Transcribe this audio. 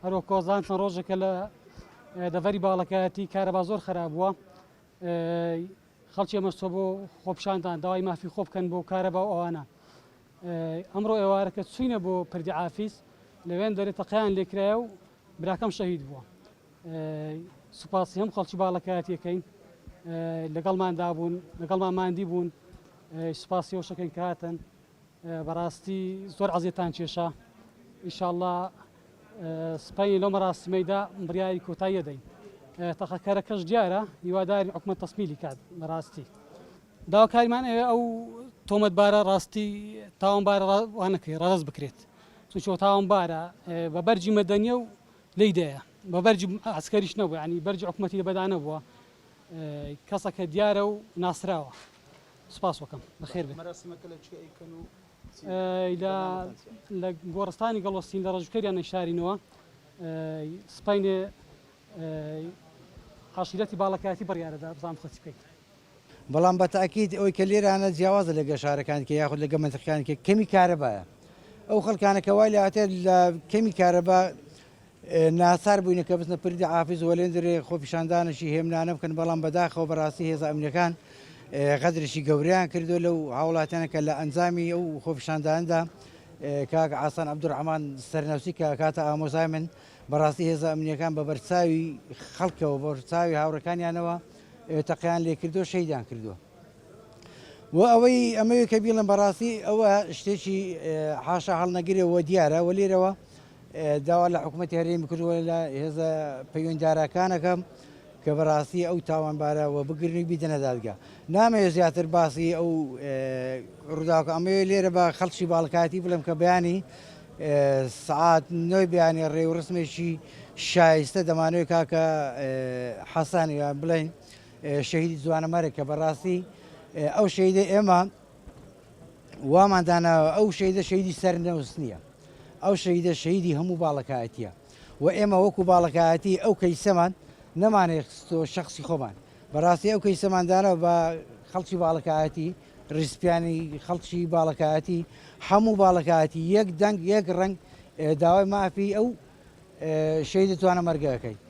هەروەک کۆزان چەند ڕۆژێکە لە دەڤەری باڵەکایەتی کارەبا زۆر خراپ بووە خەڵکی ئەمەستۆ بۆ خۆپیشاندان داوای مافی خۆ بکەن بۆ کارەبا و ئەوانە ئەمڕۆ ئێوارەکە چوینە بۆ پردی عافیس لەوێن دەرێ تەقیان لێکرایە و براکەم شەهید بووە سوپاسی هەم خەڵکی باڵەکایەتیەکەین لەگەڵمان دابوون لەگەڵمان ماندی بوون سوپاسی ئەوشەکەین کە هاتن بەڕاستی زۆر عەزێتان کێشا ئیشاڵڵا سپەینێ لەو مەراسیمەیدا بڕیاری کۆتایی دەین تەقەکەرەکەش دیارە هیوادارین حکومەت تەسمیلی کات بەڕاستی داواکاریمان ئەوێ ئەو تۆمەتبارە ڕاستی تاوانبارە وانەکەی ڕادەست بکرێت چونکە تاوانبارە بە بەرجی مەدەنیە و لێی دایە بە بەرجی عەسکەریش نەبوو یعنی بەرجی حکومەتی لەبەدا نەبووە کەسەکە دیارە و ناسراوە سوپاس وەکەم بەخێر بێن. مەراسیمەکە لە کوێ ئەیکەن و چی لە بەرنامەتان چیە؟ لە گۆڕستانی گەڵۆسین لە ڕەژوکەریان نەیشارینەوە سپەینێ عەشیرەتی باڵەکایەتی بڕیارەدا بزانم خۆ چی بکەین. بەڵام بە تەئکید ئەوەی کە لێرانە جیاوازە لەگە شارەکانی کە یاخود لەگە مەنتقەکانی کە کەمی کارەبایە ئەو خەڵکانە کە وای لاتێت لە کەمی کارەبا ناچار بووینە کە بچنە پردی عافیز و لێندرێ خۆپیشاندانێکی هێمنانە بکەن، بەڵام بەداخەوە بەڕاستی هێزە ئەمنیەکان غەدرێکی گەورەیان کردووە لەو هاوڵاتیانە کە لە ئەنجامی ئەو خۆپیشانداندا کاک ئاسان عەبدولڕەحمان سەرنەوسی کە کاتە ئامۆزای من بەڕاستی هێزە ئەمنیەکان بە بەرچاوی خەڵکەوە بە بەرچاوی هاوڕێکانیانەوە تەقیان لێکردووە شەهیدیان کردووە. و ئەوەی ئەمەوێ کە بیڵێم بەڕاستی ئەوە شتێکی حاشا هەڵنەگرێ و دیارە و لێرەوە داوا لە حکوومەتی هەرێمی کردووە لە هێزە پەیوەنددارەکانەکەم کە بەڕاستی ئەو تاوانبارە و بگرن و بیدەنە دادگا نامەوێت زیاتر باسی ئەو ڕووداوەکە ئەمەوێ لێرە بە خەڵکی باڵکاتی بڵێم کە بەیانی سعات نۆی بیانی ڕێوڕسمێکی شایستە دەمانەوێت کاکە حەسان یان بڵێن شەهیدی جوانەمەرگ کە بەڕاستی ئەو شەهیدە ئێمە وامان داناوە ئەو شەهیدە شەهیدی سەرنەوس نییە ئەو شەهیدە شەهیدی هەموو باڵەکایەتیە و ئێمە وەکو باڵەکایەتی ئەو کەیسەمان نەمانێ خستۆ شخصی خۆمان بەڕاستی ئەو کەیسەمان داناوە بە خەڵکی باڵەکایەتی ڕیسپیانی خەڵکی باڵەکایەتی هەموو باڵەکایەتی یەک دەنگ یەک ڕەنگ داوای مافی ئەو شەهیدە توانە مەرگەکەی.